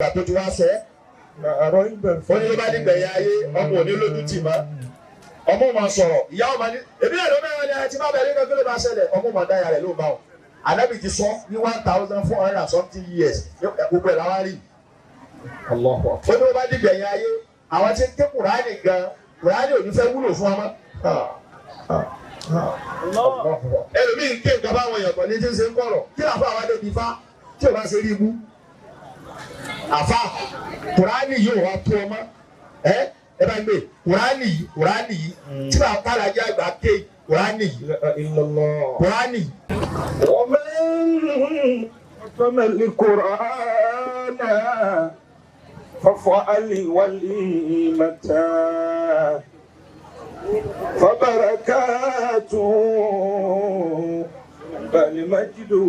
Ìgbà tó ti wá sọ, ó ní ló bá nígbẹ̀yìn ayé, ọmọ ò ní lójú tì mọ́, ọmọ máa sọ̀rọ̀, ìyá ọmọ ní èmi náà ló mẹ́rin ní ẹ ti má bẹ̀rẹ̀ nǹkan, kí ló máa ṣẹlẹ̀? Ọmọ máa dáyà rẹ̀ ló bá wọn. Ànábì ti sọ ní 1400 and something years, gbogbo ẹ̀ làwọn rí. Ó ní ló bá nígbẹ̀yìn ayé, àwọn tí ń ké Kùránì gan, Kùránì ò ní fẹ́ wúlò fún ọmọ. Ẹlòmíì ń ké nǹkan báwọn èèyàn kan ní tí ń ṣe ń kọ̀rọ̀ kí làfọ àwọn adébí fá tí ò bá ṣe rí ibú àfa. Kùránì yóò wá tó ọmọ ẹ ẹ bá gbé Kùránì yìí, Kùránì yìí tí bàá kára jẹ́ àgbà ké Kùránì yìí, Kùránì yìí. ومن ختم القرآن ففعل وليمة فبركاته بل مجده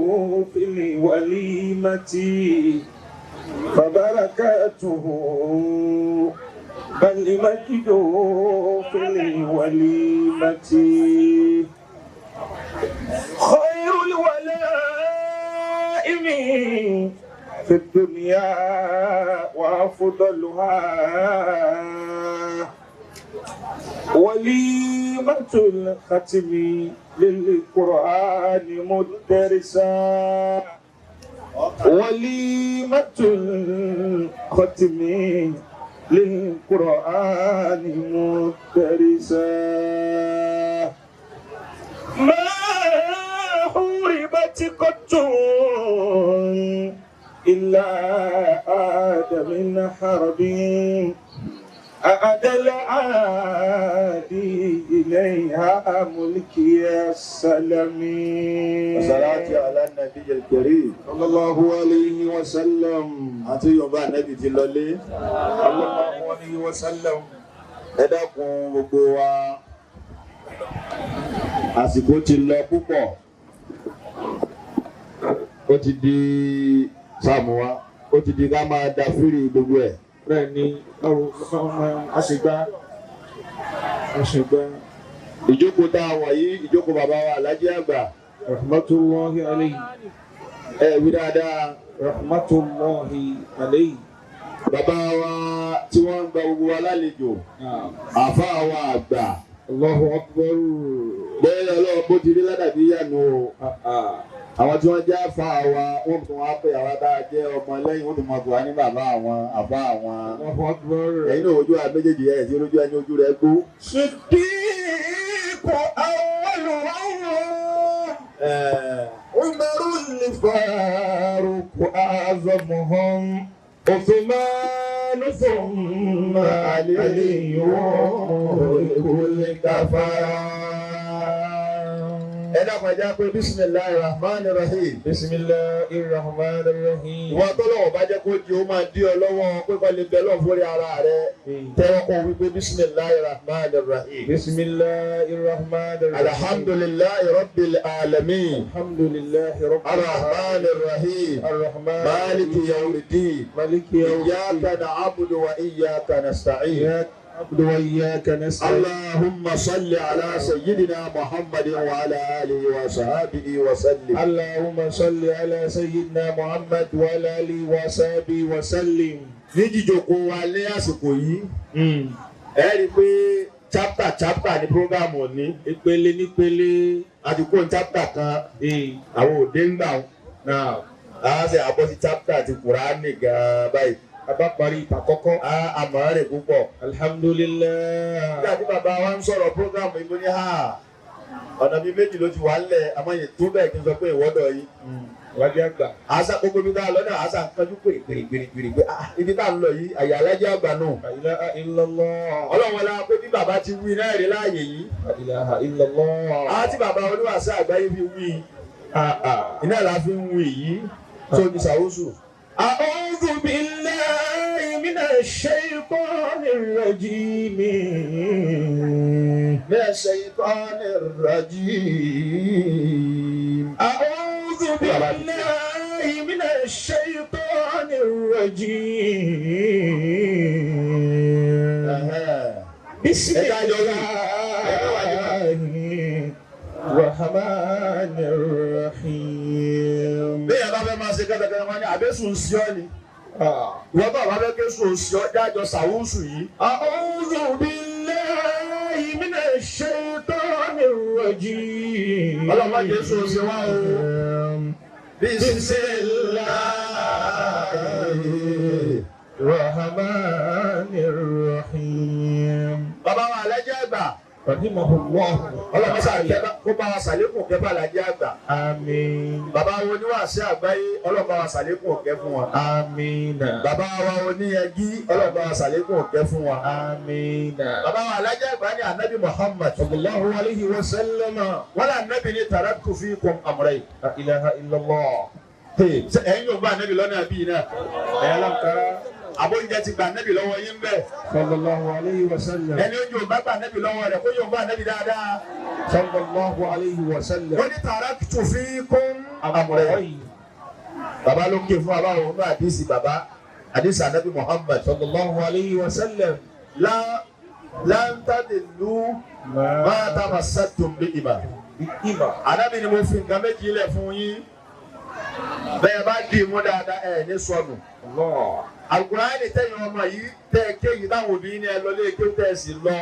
في الوليمة فبركاته بل مجده في الوليمة. خير الولائم في الدنيا وأفضلها وليمة الختم للقرآن مدرسا، وليمة الختم للقرآن مدرسا. ما حوربت قط إلا آدم من حرب أعد العادي إليها ملكي السلام. الصلاة على النبي الكريم. صلى الله عليه وسلم. Àti Yorùbá, Ànábì ti lọlé. صلى الله عليه وسلم. Ẹ dákun, gbogbo wa, àsìkò ti lọ púpọ̀, ó ti di sáàmù wa, ó ti di ká máa da fírì gbogbo ẹ̀. Bẹ́ẹ̀ ni, àṣegbá àṣegbá. Ìjókòó tá a wà yìí, ìjókòó bàbá wa Alájí Àgbà رحمة الله عليه. Ẹ wí dáadáa. رحمة الله عليه. Bàbá wa tí wọ́n ń gba gbogbo wa lálejò, àfáà wa àgbà. الله أكبر. Bẹ́ẹ̀ Ọlọ́run bó ti rí ládàbí yànnú o. Àwọn tí wọ́n jẹ́ àfáà wa, wọ́n tún wá pé àwa tá a jẹ́ ọmọ lẹ́yìn, wọ́n tún máa bù wá ní bàbá àwọn àfáà àwọn. الله أكبر. Ẹ̀yin náà, ojú wa méjèèjì ẹ̀ sí ojú ẹni ojú rẹ̀ gbó. صديق أولهم، عمر الفاروق أعظمهم، عثمان ثم علي لكل كفى. Ẹ dákun, ẹ jẹ́ pé بسم الله الرحمن الرحيم. بسم الله الرحمن الرحيم. Ìwọ tọ́lọ́wọ́ bá jẹ́ kó di ó máa dí ọ lọ́wọ́ pé kọ́ lè bẹ lọ́n fúnra ara rẹ, tẹ́wọ́ kó wípé بسم الله الرحمن الرحيم. بسم الله الرحمن الرحيم. الحمد لله رب العالمين. الحمد لله رب الرحمن الرحيم. الرحمن مالك يوم الدين. مالك يوم إياك نعبد وإياك نستعين. إياك نعبد وإياك نستعين. اللهم صل على سيدنا محمد وعلى آله وصحبه وسلم. اللهم صل على سيدنا محمد وعلى آله وصحبه وسلم. Ní jíjókòó wa ní àsìkò yìí, ẹ rí i pé chapter chapter ní program ní. Ìpele nípele. Àti kó chapter kan, àwọn òde ń gbà wọn. Náà. A ṣe àbọ̀ sí chapter ti Kùránì gan-an báyìí. A bá parí ìtàkọ́kọ́. A àmọ́ rẹ̀ púpọ̀. الحمد لله. Nígbà tí bàbá wa ń sọ̀rọ̀ program yìí, mo ní ha, ọ̀nà bíi méjì ló ti wà ńlẹ̀, àmọ́ yìí tó bẹ́ẹ̀ kí n sọ pé ìwọ́dọ̀ yìí. Wájú àgbà. Àṣà gbogbo ibi tá a lọ náà, àṣà kanjú pé gbèrègbèrè pé ah, ibi tá a lọ yìí, àyà Alájẹ Àgbà nù. لا إله إلا الله. Ọlọ́run wọlé pé bí bàbá ti wí náà rí láàyè yìí. لا إله إلا الله. Àwọn tí bàbá oníwàásù àgbáyé fi wí, iná la fi ń wí yìí tó ní sàwùsù. أعوذ بالله من الشيطان الرجيم. من الشيطان الرجيم. أعوذ بالله من الشيطان الرجيم. بسم الله الرحمن الرحيم. Bẹ́ẹ̀ bá fẹ́ máa ṣe kẹ́tẹ́kẹ́tẹ́, wọn ní àbẹ́sùn sí ọ ni. Ìwọ́n bá wà fẹ́ ké sùn òsì ọjà sàwùsù yìí. أعوذ بالله من الشيطان الرجيم. Ọlọ́run má jẹ́ sùn òsì wá o. Bismillahi. الرحمن الرحيم. Bàbá wa alájẹ́ àgbà. رحمه الله. Ọlọ́run kó bá wa sàlékún kẹ́ bá alájẹ́ àgbà. آمين. Bàbá wa oníwàásí àgbáyé, Ọlọ́run bá wa sàlékún ọ̀kẹ́ fún wa. آمين. Bàbá wa oníyanjú, Ọlọ́run bá wa sàlékún ọ̀kẹ́ fún wa. آمين. Bàbá wa alájẹ́ àgbà ní Anabi Muhammad. صلى الله عليه وسلم. Wọ́n lé Anabi ní taraktu fikum amrayn. لا إله إلا الله. Ṣé ẹ̀yin yóò gba Anabi lọ́nà àbí náà? Ẹ̀yà láǹkárá. Àbóúnjẹ ti gba Anabi lọ́wọ́ yín bẹ́ẹ̀. صلى الله عليه وسلم. Ẹni oúnjẹ ò bá gba Anabi lọ́wọ́ rẹ̀ kó yóò gba Anabi dáadáa. صلى الله عليه وسلم. Wọ́n ní taraktu fikum amrayn. أمرين. Bàbá ló ń ké fún bàbá òun náà àdìsí bàbá àdìsí Anabi Muhammad. صلى الله عليه وسلم. Lan tadillu ma tamassaktum bihima. بهما. Ànábì ni mo fi nǹkan méjì lẹ̀ fún yín. Bẹ́ẹ̀ bá dì í mú dáadáa ẹ̀ ní sọnù. الله. Àlùkùránì tẹ̀yìn ọmọ yìí tẹ́ ẹ kéyìí táwọn òbí ní ẹ lọ lé ké tẹ́ ẹ sì lọ.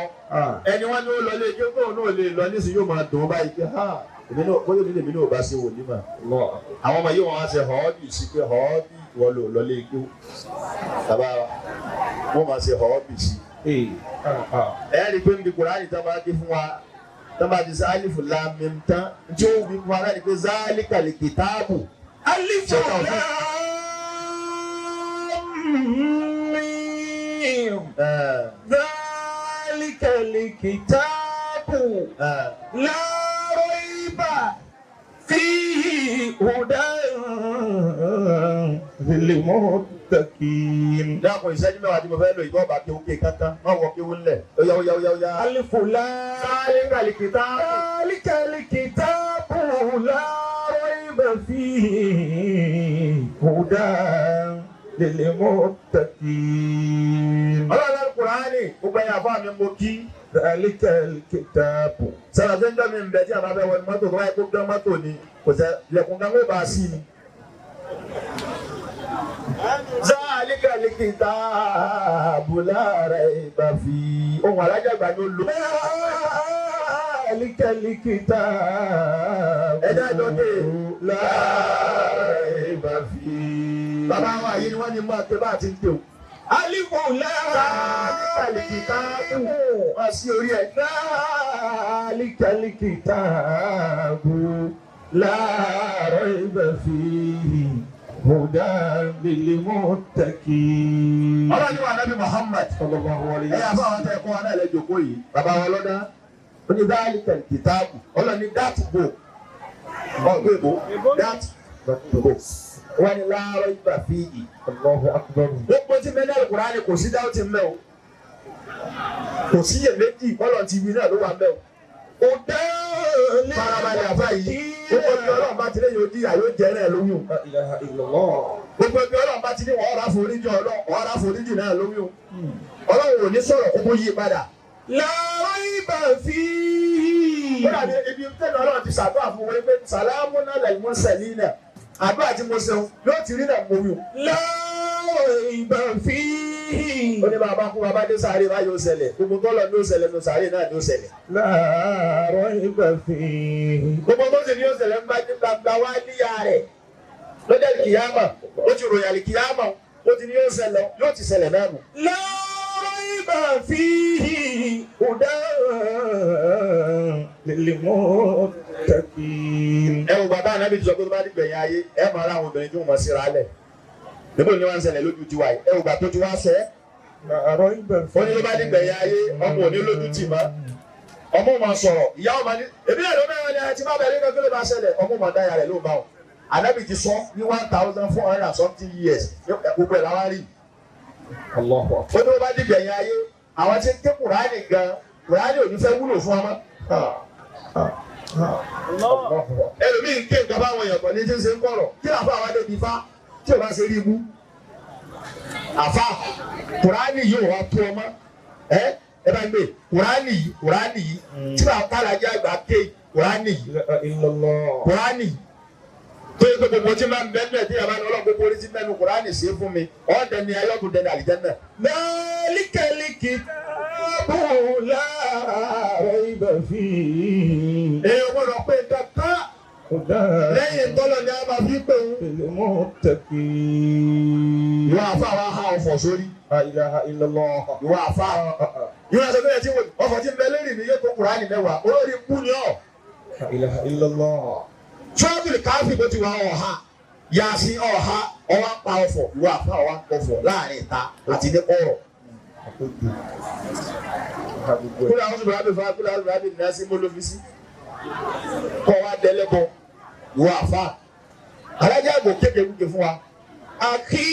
Ẹni wọ́n ní ó lọ lé ké kóun náà lè lọ nísìnyí yóò máa dùn ún báyìí pé ha èmi náà bóyá èmi lèmi náà ò bá ṣe wò ní mà. الله. Àwọn ọmọ yìí wọ́n á ṣe họ́ọ́bì sí pé họ́ọ́bì wọ́n lò lọ lé ké. Bàbá wọ́n máa ṣe họ́ọ́bì sí. إيه. آه. آه. Ẹ rí i pé níbi Kùránì tó máa ké fún wa tó máa ti sá alifu lam mim tán tí ó wí fún wa láti pé zalikal kitabu. ألف لام ميم. ذلك الكتاب لا ريب فيه هدى للمتقين. Dákun ìṣẹ́jú mẹ́wàá tí mo fẹ́ lò ìbọn bá kéwú ké kankan má wọ kéwú ńlẹ̀ ó yá ó yá ó yá ó yá. ألف لام. Zalikal kitabu. ذلك الكتاب لا ريب فيه هدى للمتقين. Ọlọ́run Kùránì gbogbo ẹ̀yà fún àmì mo kí. ذلك الكتاب. Sọ̀rọ̀ tó ń jọ́ mi ń bẹ tí a bá fẹ́ wọ ní mọ́tò tó báyìí kó gbé mọ́tò ni kò sẹ́ lẹ̀kùn kan kó bá a sí ni. Zalikal kitabu la raiba fi. Ohun alájàgbá ni ó lò. ذلك الكتاب Ẹ dájọ́ dé. لا ريب فيه. Bàbá wa yìí ni wọ́n ní mú àti bá a ti ń tè o. ألف لام Zalikal kitabu. Wọ́n sí orí ẹ̀. ذلك الكتاب لا ريب فيه هدى للمتقين. Ọlọ́run ní wa Nábì Muhammad. صلى الله عليه Ẹ̀yà وسلم. fún àwọn tẹ̀ kọ́ wa náà lẹ jòkó yìí. Bàbá wa lọ́dá. Ó ní zalikal kitabu. Ọlọ́run ní that book. Ọ̀gbẹ́ ìbò. That book. Wọ́n ní la raiba fihi. الله أكبر. Gbogbo tí mẹ́lẹ́ Al-Kùránì kò sí dáwọ́ ti mẹ́ o. Kò sí iyèméjì bọ́lọ̀ ti wí náà ló wà mẹ́ o. هدى Farabalẹ̀ àfa yìí. Gbogbo bí Ọlọ́run bá ti lé yóò di àyò jẹ́ náà lóyún. لا إله إلا الله. Gbogbo bí Ọlọ́run bá ti ní wọ́n ọ̀rá foríjì Ọlọ́run ọ̀rá foríjì náà lóyún. Ọlọ́run ò ní sọ̀rọ̀ kó tó yí padà. لا ريب فيه. Kódà ní ibi tẹ́lẹ̀ Ọlọ́run ti ṣàdúrà fún wọn pé sàlámù náà lẹ́yìn mọ́sẹ̀lì náà. Àdúrà tí mo ṣe yóò ti rí náà mo wí o. لا ريب فيه. Ó ní bàbá kú bàbá dé sáré báyìí ó ṣẹlẹ̀. Gbogbo tọ́lọ̀ ní ó ṣẹlẹ̀ ní sáré náà ní ó ṣẹlẹ̀. لا ريب فيه. Gbogbo tó sì ní ó ṣẹlẹ̀ ń bá ní gbangba wá níyà rẹ̀. Lọ́jọ́ àlìkìyámà, ó ti ròyìn àlìkìyámà, ó ti ní yóò ṣẹlẹ̀, yóò ti ṣẹlẹ̀ náà nù. لا ريب فيه هدى للمتقين. Ẹ wo bàbá ànábì ti sọ pé tó bá dìgbẹ̀yìn ayé, ẹ máa ra àwọn obìnrin tí wọ́n mọ̀ síra lẹ̀. Níbo ni wọ́n ń ṣẹlẹ̀ lójú tiwa yìí? Ẹ wo gbà tó ti wá sọ ẹ́. لا ريب Ó ní ló bá dìgbẹ̀yìn ayé, ọmọ ò ní lójú tì mọ́. Ọmọ máa sọ̀rọ̀, ìyá ọmọ ní èmi náà ló mẹ́rin ní ẹ ti má bẹ̀rẹ̀ nínú kí ló bá ṣẹlẹ̀, ọmọ máa dá ìyá rẹ̀ ló bá wọn. Ànábì ti sọ ní 1400 and something years, gbogbo ẹ̀ làwọn rí. الله أكبر. Ó ní ló bá dìgbẹ̀yìn ayé, àwọn tí ń ké Kùránì gan, Kùránì ò ní fẹ́ wúlò fún ọmọ. الله أكبر. Ẹlòmíì ń ké nǹkan báwọn èèyàn kọ̀ ní tí ń ṣe ń kọ̀rọ̀, kí làfà àwọn adé bíi fá tí ò bá ṣe rí ibú. Àfà Kùránì yóò wá tó ọmọ. Ẹ ẹ bá ń gbé Kùránì yìí, Kùránì yìí, tí bàbá alájà àgbà ké Kùránì yìí. لا إله إلا الله. Kùránì Tó yẹ kó gbogbo tí máa ń bẹ́ẹ̀ bẹ́ẹ̀ tí yàrá ní ọlọ́run gbogbo orí tí mẹ́nu Kùránì ṣe fún mi ọ̀dẹ ni ayọ́tún dẹni àlìjánnà. ذلك الكتاب لا ريب فيه Èèyàn gbọ́dọ̀ pé kankan هدى lẹ́yìn tọ́lọ̀ ni a máa fi pè ń. للمتقين Ìwọ àfa wa ha ọ̀fọ̀ sórí. لا إله إلا الله Ìwọ àfa. Ìwọ àṣọ bẹ́ẹ̀ tí ọ̀fọ̀ tí ń bẹ lérí mi yóò tó Kùránì mẹ́wàá. Olórí kú ni ọ̀. لا إله إلا الله Tíráfìlì káfí bó ti wà ọ̀ha. Yàsí ọ̀ha ọwá pa ọ̀fọ̀. Ìwọ àfa wa ọ̀fọ̀ láàrin ìta àti ní kọ̀rọ̀. Kúlẹ̀ àwọn sọ̀rọ̀ àbẹ̀ fún kúlẹ̀ àwọn sọ̀rọ̀ àbẹ̀ nìyà sí mọ́lófísì. Kọ́ wa dẹ́lẹ́bọ̀. Ìwọ àfa. Alájà àgbò kékeré fún wa. أخي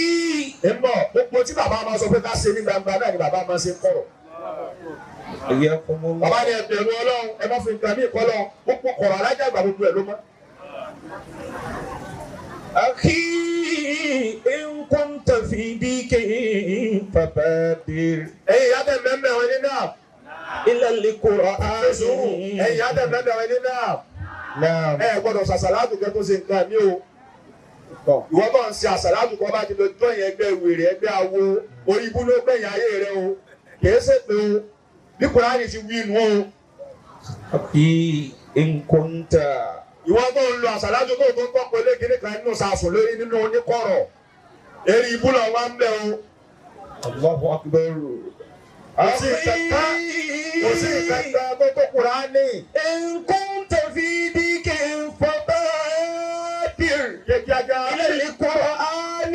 Ń bọ̀ gbogbo tí bàbá máa sọ pé ká ṣe ní gbangba náà ni bàbá máa ṣe ń kọ̀rọ̀. حياكم الله Bàbá ni ẹ bẹ̀rù Ọlọ́run ẹ má fi nǹkan mí kọ́ lọ gbogbo kọ̀rọ̀ alájà àgbà gbogbo ẹ̀ ló mọ́. أخي إن كنت في ديك فبادر Ẹ̀yin ìyá tẹ̀ mẹ́mẹ́ wọn ní náà. إلى القرآن Ẹ sùúrù. Ẹ̀yin ìyá tẹ̀ mẹ́mẹ́ wọn ní náà. نعم Ẹ gbọ́dọ̀ ṣàṣàlátù kẹ́ tó ṣe nǹkan mi o. Ìwọ bá ń ṣe àṣàlátù kọ́ bá ti lọ jọyìn ẹgbẹ́ wèrè ẹgbẹ́ awo orí ibú ló gbẹ̀yìn ayé rẹ o. Kìí ṣe pé o. Bí Kùránì ti wí nu o. أخي إن كنت Ìwọ tó ń lo àṣàlátù tó tó ń tọ́pọ̀ lé kíní kan nínú sàṣùn lórí nínú oníkọ̀rọ̀. Eré ibú lọ wá ń bẹ̀ o. الله أكبر Kò sí ìkankan kò sí ìkankan tó tó Kùránì. إن كنت في ديك فبادر Yé kíákíá. إلى القرآن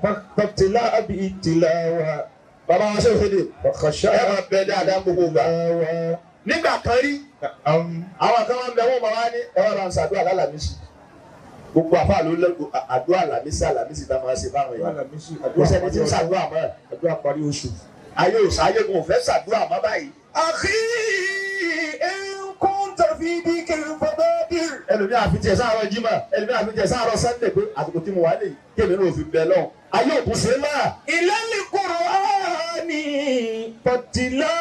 فاختلا بالتلاوة Bàbá wa ṣe òfin dè. وخشى Ẹ máa bẹ dáadáa gbogbo ìgbà. التلاوة Nígbà kan rí, نعم àwọn kan máa ń bẹ wọ́n máa wá ní ẹ wá máa ń ṣàdúrà lálàmísì. Gbogbo àfáà ló lọ àdúrà làmísì àlàmísì tá a máa ṣe fáwọn èèyàn. Kò sẹ́ni tí ń ṣàdúrà mọ́. Àdúrà parí oṣù. Ayé òsà ayé kò fẹ́ ṣàdúrà mọ́ báyìí. أخي إن كنت في ديك فبادر Ẹlòmíì àfi tiẹ̀ sáàrọ̀ Jímọ̀, ẹlòmíì àfi tiẹ̀ sáàrọ̀ Sẹ́ndẹ̀ pé àsìkò tí mo wà lè kémi náà fi bẹ lọ́hùn. Ayé òkú ṣe é máa. إلى القرآن فاتلا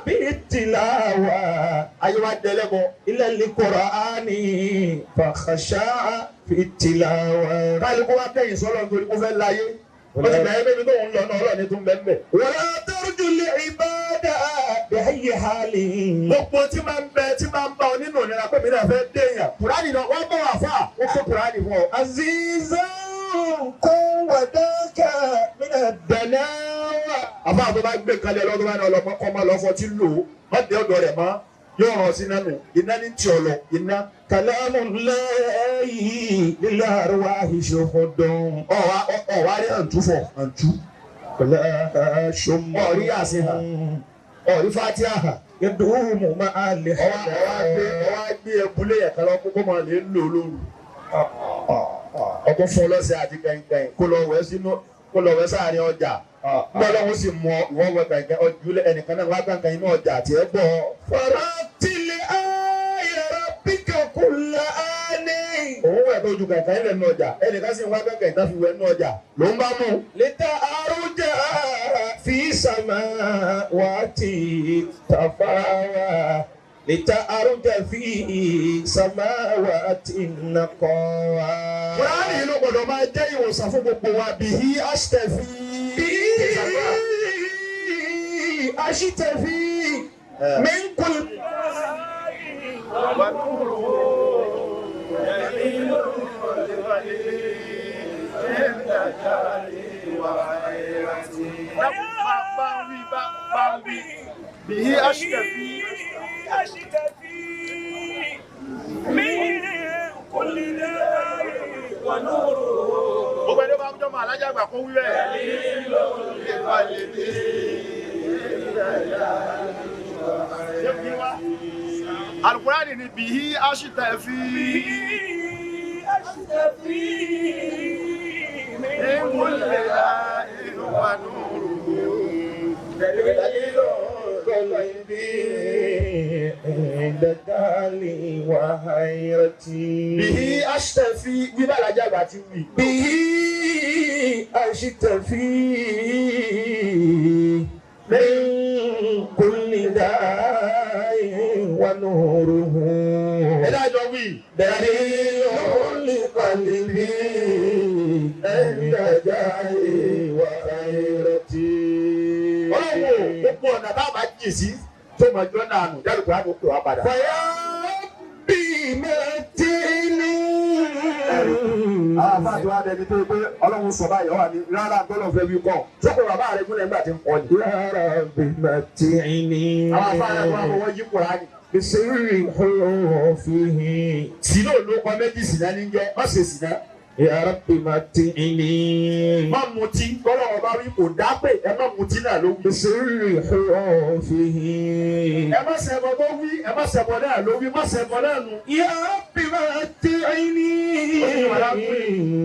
بالتلاوة Ayé wa dẹlẹ́bọ. إلى القرآن فخشع في التلاوة Kálukú wa kẹ́yìn sọ́lọ́ nítorí kó fẹ́ láyé. Ó ti gbà yẹn bẹ́ẹ̀ mi tóun lọ náà ọlọ́ọ̀ni tún bẹ́ẹ̀ bẹ́ẹ̀. ولا ترجو العبادة بأي حال Gbogbo tí máa ń bẹ tí máa ń bá ọ nínú ìnira pé mi náà fẹ́ déèyàn. Kùránì náà wọ́n bọ̀ wá fà ó kó Kùránì fún ọ. عزيزا كن وداك من الدناوة Àfa tó bá gbé kalẹ̀ lọ́dún bá ní ọlọ́mọ kọ́ máa lọ fọtí lò ó. Má dé ọ̀dọ̀ rẹ̀ mọ́. Yóò ràn sí nánu. Iná ní tì ọ lọ. Iná. كلام الله للأرواح شهود Ọ̀wá ọ̀wá rí àǹtú fọ̀ àǹtú. ولا شم Ọ̀rí àṣẹ hàn. Ọ̀rí fatia hàn. يدوم مع Ọ̀wá ọ̀wá gbé ọ̀wá gbé ẹbúlé ẹ̀ka lọ kókó máa lè lò lóru. Ọkọ̀ fún ọlọ́sẹ̀ àti kẹ̀kẹ́ kó lọ wẹ̀ sínú kó lọ wẹ̀ sáàrin ọjà. Gbọ́dọ̀ wọ́n sì mọ ìwọ́ wẹ kẹ̀kẹ́ ọjọ́ ẹnìkan náà wá gbàǹkan inú ọjà àti ẹ̀ gbọ́. فرتل آية ربك كل آن Òun wẹ̀ tó ju kẹ̀kẹ́ ilẹ̀ nínú ọjà ẹnìkan sì ń wá kẹ̀kẹ́ ìta fi wẹ̀ nínú ọjà ló ń bá mú. لتعرج في سماوات تفاوى لتعرج في سماوات النقاوى Kùránì yìí ló gbọ́dọ̀ máa jẹ́ ìwòsàn fún gbogbo wa bìhí àṣtẹ̀fì. أشتفي من كل Bìhí aṣítẹ̀fí. أشتفي من كل داء ونوره Gbogbo ẹni ó bá jọmọ alájà àgbà kó wí bẹ́ẹ̀. Ṣé kí wá? Alukurani ni bìhí aṣítẹ̀fí. أشتفي من Min kulli da'in wa nuruhu. قلبي عند دالي وحيرتي Bìhí àṣtẹ̀fì wí bá alájà àgbà ti wí. به أشتفي من كل داء ونوره Ẹ dájọ́ wí. دليل قلبي عند جاهي وخيرتي. Ọlọ́run ò gbogbo ọ̀nà bá máa jì sí tó máa jọ́ náà nù jálùkù á ló pè wá padà. فيا ربي متعني. Àwọn afáàtò wa dẹni tó pé Ọlọ́run sọ báyìí ọ̀hún àní rárá gbọ́dọ̀ fẹ́ wí kọ́. Sọ́kò bàbá rẹ̀ gúnlẹ̀ nígbà tí ń kọ́ ni. يا ربي متعني. Àwọn afáàtò wa fọwọ́ yí Kùránì. بسر حروفه. Sínú olóko méjì sìnà ní jẹ́, má ṣe sìnà. يا ربي متعني. Má mutí, kọ́lọ́wọ́ bá wí kò dápè, ẹ má mutí náà ló wí. بسر حروفه. Ẹ má ṣẹbọ tó wí, ẹ má ṣẹbọ náà ló wí, má ṣẹbọ náà nù. يا ربي متعني.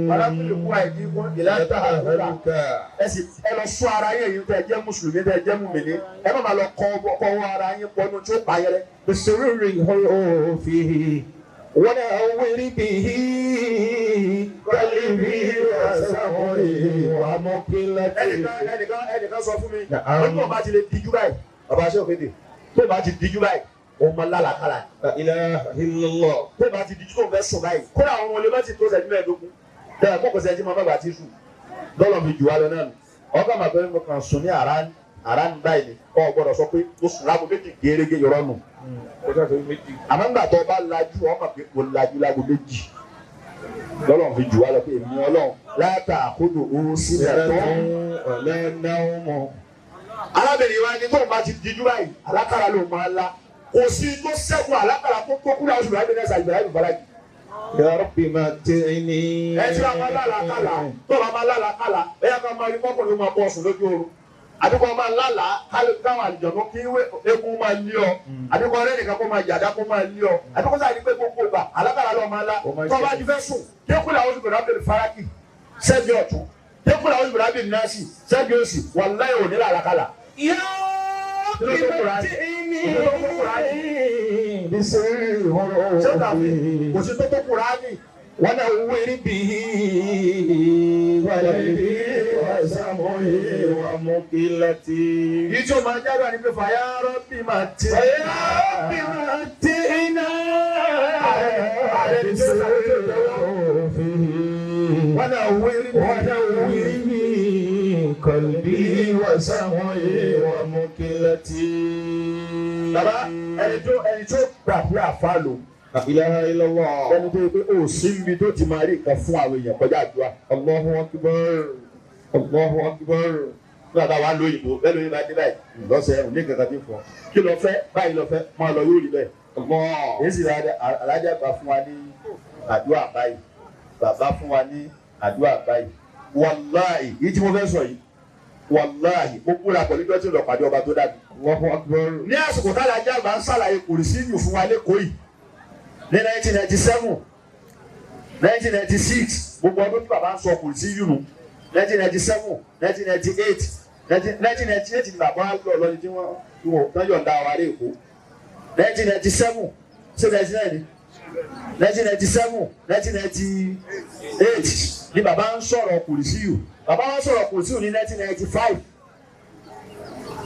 Wàlákùnrin kú àìdí kún ìlànà àdúrà. Ẹ sì ẹ lọ sọ ara yín èyí tẹ ẹ jẹ́ mùsùlùmí tẹ ẹ jẹ́ mùmìnì. Ẹ má máa lọ kọ ọwọ́ ara yín pọnú tí ó pa yẹrẹ. بسر حروفه ونور به قلبي وسمعي ومقلتي. Ẹnìkan sọ fún mi. Na'am. Wọ́n ní bá ti lè díjú báyìí. Bàbá aṣọ òkèdè. Tó bá ti díjú báyìí, òun máa lálàkàlà. لا إله إلا الله. Tó bá ti díjú tó ń fẹ́ sùn báyìí. Kódà àwọn ọmọ olè ti tó ṣẹ́jú 15. Bẹ́ẹ̀ kókò sẹ́jú máa bàbà ti sùn. Lọ́lọ́ fi jù wá lọ náà nù. Ọkọ̀ màá pẹ́ mo kàn sùn ní àrá ń báyìí ni. Ọ gbọ́dọ̀ sọ pé mo sùn láago 2 gẹ́gẹ́ yọrọ nù. Àmọ́ ńgbà tó bá lajú ọmọ pé mo lajú láago 2. Lọ́lọ́ fi jù wá lọ pé èmi Ọlọ́run látà àkójọ òun sílẹ̀ tó. ولا نوم. Arábìnrin wa ni tóun bá ti dijú báyìí alákàrà ló máa la kò sí tó sẹ́gun alákàrà tó kó kúrò àwọn ìbáraẹni náà ìbáraẹni balaji. يا ربي متعني. Ẹ tí wàá máa lálàákàlà tó bá máa lálàákàlà ẹ yà ká máa rí mọ́kànlá máa bọ́ ọ̀sùn lójú oorun àbíkọ́ máa lálàá káwọn àlùjọ̀nú kí egun máa lé ọ àbíkọ́ ọ̀rẹ́ nìkan kó máa yàdá kó máa lé ọ àbíkọ́ sáà ní pé gbogbo ìgbà alákàrà ló máa la tó bá ti fẹ́ sùn dékúlà oṣù bẹ̀rẹ̀ abẹ́rẹ́ faraki sẹ́bi ọ̀tún dékúlà oṣù bẹ̀rẹ̀ abẹ́rẹ́ nasi sẹ́bi òsì wàláyé òní làlàkàlà. يا ربي متعني بسر حروفه Kò sí tó tó Kùránì. ونور به قلبي وسمعي ومقلتي. Yìí tí o máa jáde wà ní pé fàyà rọ́bì máa ti. فيا ربي متعنا بسر حروفه ونور ونور به قلبي وسمعي ومقلتي. Bàbá ẹni tó gbà pé àfa lò. لا إله إلا الله. Ẹni tó yẹ pé ó sí ibi tó ti máa rí nǹkan fún àwọn èèyàn kọjá àdúrà. الله أكبر. الله أكبر. Nígbà táwa lóyìnbó bẹ́ẹ̀ lóyìnbó bá dé báyìí lọ́sẹ̀ ẹ̀rùn ní kankan tí ń fọ́. Kí lọ fẹ́ báyìí lọ fẹ́ máa lọ yóò rí bẹ́ẹ̀. الله. Èyí sì rà alájà gbà fún wa ní àdúrà báyìí. Bàbá fún wa ní àdúrà báyìí. Wàláhì yìí tí mo fẹ́ sọ yìí. Wàláhì mo búra pẹ̀lú ìjọ tí ń lọ pàdé ọba tó dàbí. الله أكبر. Ní àsìkò tálájà àgbà ń ṣàlàyé kùrìsíyù fún wa lẹ́kọ̀ọ́ yìí ní 1997 1996 gbogbo ọdún tí bàbá ń sọ kùrìsíyù nù 1997 1998 1998 ni bàbá lọ lọ́ni tí wọ́n tán yọ̀ǹda wa lé Èkó 1997 ṣé 99 ni 1997 1998 ni bàbá ń sọ̀rọ̀ kùrìsíyù. Bàbá wa sọ̀rọ̀ kùrìsíyù ní 1995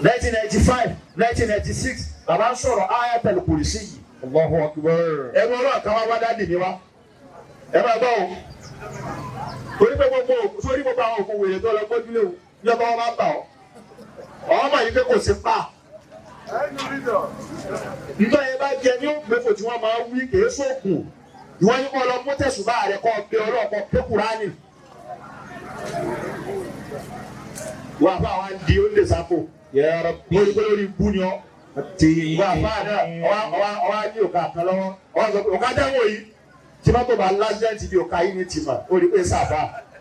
1995 1996 bàbá ń sọ̀rọ̀ ayatul kùrìsí yìí. الله أكبر. Ẹnu ọlọ́run kan wá wá dáàdì mi wá. Ẹ máa gbọ́ o. Torí pé gbogbo sórí gbogbo àwọn òkú wèrè tó lọ gbójúlé o ní ọba wọn bá bà ọ́. Ọmọ yìí pé kò sí pa. Nítorí ẹ bá jẹ ní ògbéfò tí wọ́n máa ń wí kìí sóògùn. Ìwọ́n ní kọ́ lọ mú tẹ̀sùbá rẹ̀ kọ́ gbé ọlọ́ọ̀kọ́ pé Kùránì. Wọ́n àfa àwọn di ó lè sáfò. يا ربي Lórí pé lórí ibú ni ọ́. Ìwà àfáà náà ọwá ní òkà kan lọ́wọ́. Ọwá sọ pé òkà dáwọ̀ yìí tí mọ́tò bá lásìdẹ́ǹtì bí òkà yìí ní tìmọ̀ ó rí pé sáfà.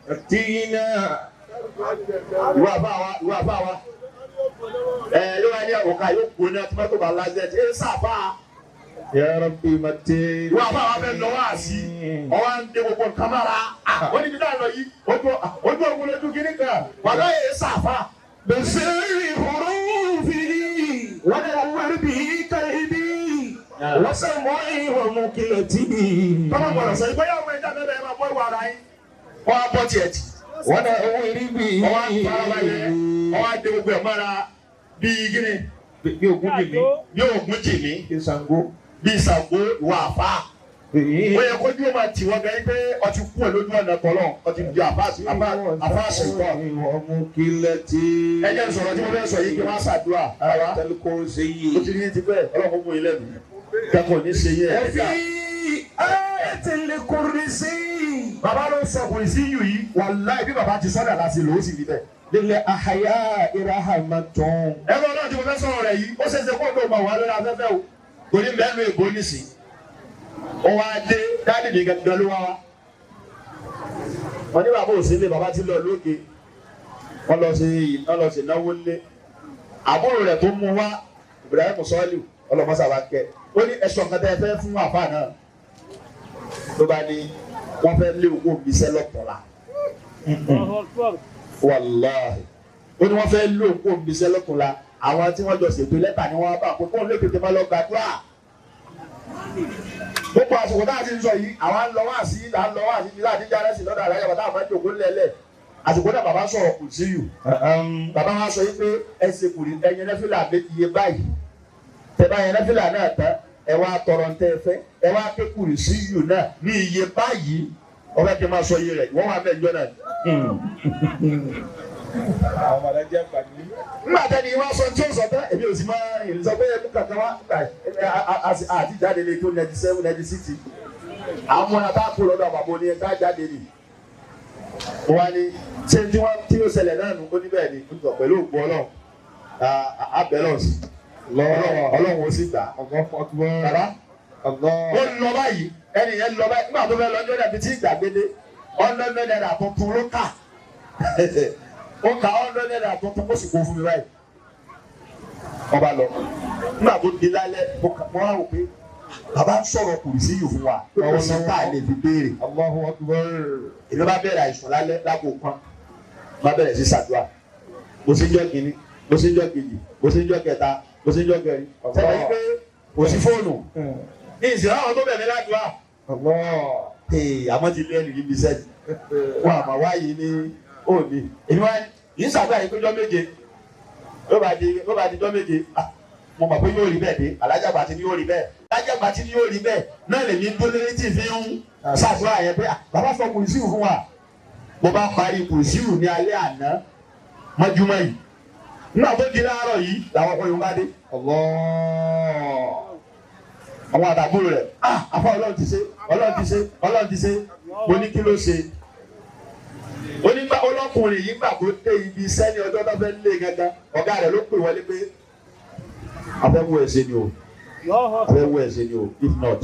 متعنا. Ìwà àfáà wa ìwà àfáà wa. Ẹ yóò wá ní òkà yóò gbóná tí mọ́tò bá lásìdẹ́ǹtì ẹ sáfà. يا ربي متعنا. Ìwà àfáà wa fẹ́ lọ wá sí ọwá ń dé gbogbo nǹkan mára. Ó níbi dáa lọ yìí ojú ogun lójú kiri kan wàlá yẹ sáfà. بسر حروفه ونور به قلبي وسمعي ومقلتي. Tọ́mọ̀ gbọ́dọ̀ sọ ìgbéyàwó ẹja bẹ́ẹ̀ bẹ́ẹ̀ máa bọ́ ìwà ara yín. Wọ́n á bọ́ tiẹ̀ tì. ونور به. Ọwọ́ àfarabalẹ̀ ọwọ́ àdé gbogbo ẹ̀ mọ́ra bíi gíní bí ògún jì mí. bí ògún jì mí bí Ṣàngó. bíi Ṣàngó ìwà àfà. Ó yẹ kójú ó máa tì wọ́n gan pé ọtí kú ẹ̀ lójú ọ̀nà tọ́lọ̀ ọtí di àfáàsì tọ́. Ẹ jẹ́ n sọ̀rọ̀ tí mo fẹ́ sọ yìí kí wọ́n á ṣàdúrà. Ara ó ti ní ti bẹ́ẹ̀ ọlọ́run mú ilé mi. Kẹ́kọ̀ọ́ ní ṣe yẹ ẹ̀ dá. Bàbá ló sọ kùnrin sí yù yìí, wàláì bí bàbá ti sọ́dà láti lò ó sì rí bẹ́ẹ̀. للأحياء رحمة. Ẹgbẹ́ ọlọ́run tí mo fẹ́ sọ̀rọ̀ rẹ̀ yìí, ó ṣeéṣe kó ló máa wà lórí afẹ́fẹ́ o. Torí mẹ́nu èbó nìsín. Ó wá dé dáàdì mi gangan ló wá wá. Wọ́n ní bàbá òsínlé, bàbá ti lọ lóge. Wọ́n lọ sí náwó lé. Àbúrò rẹ̀ tó mú wá, Ibrahim Sọ́ọ́lù, ọlọ́mọṣà bá kẹ́. Ó ní ẹ̀sọ́ nǹkan tẹ́ ẹ fẹ́ fún àfáà náà. Ló bá ní wọ́n fẹ́ lé owó mi sẹ́ lọ́kùnrin. Wàláhì, ó ní wọ́n fẹ́ lé òkú òmìnira lọ́kùnrin. Àwọn tí wọ́n jọ ṣètò lẹ́tà ni wọ́n bá kó kóun lè tètè máa lọ gbàdúrà. Gbogbo àsìkò tá a ti ń sọ yìí, àwa ń lọ wá sí, à ń lọ wá sí ibi láti jáde sí lọ́dọ̀ àlàyé bàtà àmọ́ ìjòkó lẹ́lẹ̀. Àsìkò náà bàbá sọ̀rọ̀ kù sí yù. Bàbá wa sọ yìí pé ẹ ṣe kùrì ẹyin nẹ́fìlà iye báyìí. Tẹ bá yẹn nẹ́fìlà náà tán, ẹ wá tọrọ ń tẹ́ ẹ fẹ́, ẹ wá ké kùrì sí yù náà ní iye báyìí. Ọbẹ̀ kí n máa sọ iye rẹ̀, wọ́n wà mẹ́jọ náà. Àwọn mọ̀lẹ́bí àgbà ní. Nígbà tẹ́ni wá sọ tí ó sọ tán, èmi ò sì máa ń sọ pé ẹkú kankan wá àti jáde lè tó 97, 96. Àwọn ọmọ náà tá a kó lọ́dọ̀ àbàbò ni ká jáde nì. Wọ́n á ní ṣé tí wọ́n tí ó ṣẹlẹ̀ náà nù? Ó ní bẹ́ẹ̀ ni. Ó ní sọ pẹ̀lú ògbó ọlọ́run abẹ́lọ̀ sí ọlọ́run ó sì gbà. Bàbá ó lọ báyìí, ẹni yẹn lọ báyìí. Nígbà tó fẹ́ lọ ní ọ̀dà bíi tí ìgbàgbélé 100 naira tuntun ló kà. Ó ka 100 naira tuntun, ó sì kó fún mi báyìí. Ọba lọ. Nígbà tó di lálẹ́, mo wá wò pé bàbá ń sọ̀rọ̀ kùrìsí yìí fún wa pé kò sí tá a lè fi béèrè. Allahu Akbar. Èmi bá bẹ̀rẹ̀ àìsàn lálẹ́ lágbo kan, bá bẹ̀rẹ̀ sí ṣàdúrà. Mo sì ń jọ́ kìíní, mo sì ń jọ́ kejì, mo sì ń jọ́ kẹta, mo sì ń jọ́ kẹrin. Sẹ́yìn yìí pé kò sí fóònù ní ìsìn àwọn tó bẹ̀rẹ̀ ládùúgbà. Allah. Ee, àmọ́ ti lé ẹnu yìí bí sẹ́ni wọn àmọ́ wáyé ní òní. Èmi wá yìí ṣàdúrà yìí pé jọ́ 7 ló bá di jọ́ 7. Ah, mo mọ̀ pé yóò rí bẹ́ẹ̀ dé. Alájàgbà ti ní yóò rí bẹ́ẹ̀, alájàgbà ti ní yóò rí bẹ́ẹ̀ náà lèmi ń dúró létí fi ń ṣàdúrà yẹn pé ah, bàbá sọ kùrìsíù fún wa. Mo bá parí kùrìsíù ní alẹ́ àná mọ́júmọ́ yìí. Nígbà tó di láàárọ̀ yìí làwọn ọkọ yìí ń bá dé. Allah. Àwọn àtàbúrò rẹ̀, ah, àfa, ọlọ́run ti ṣe, ọlọ́run ti ṣe, ọlọ́run ti ṣe. Mo ní kí ló ṣe? Onígbà ọlọ́kùnrin yìí gbà tó dé ibi iṣẹ́ ní ọjọ́ tó fẹ́ lé gangan, ọ̀gá rẹ̀ ló pè wọlé pé afẹ́wọ́ ẹ̀ ṣe ni o, afẹ́wọ́ ẹ̀ ṣe ni o, if not,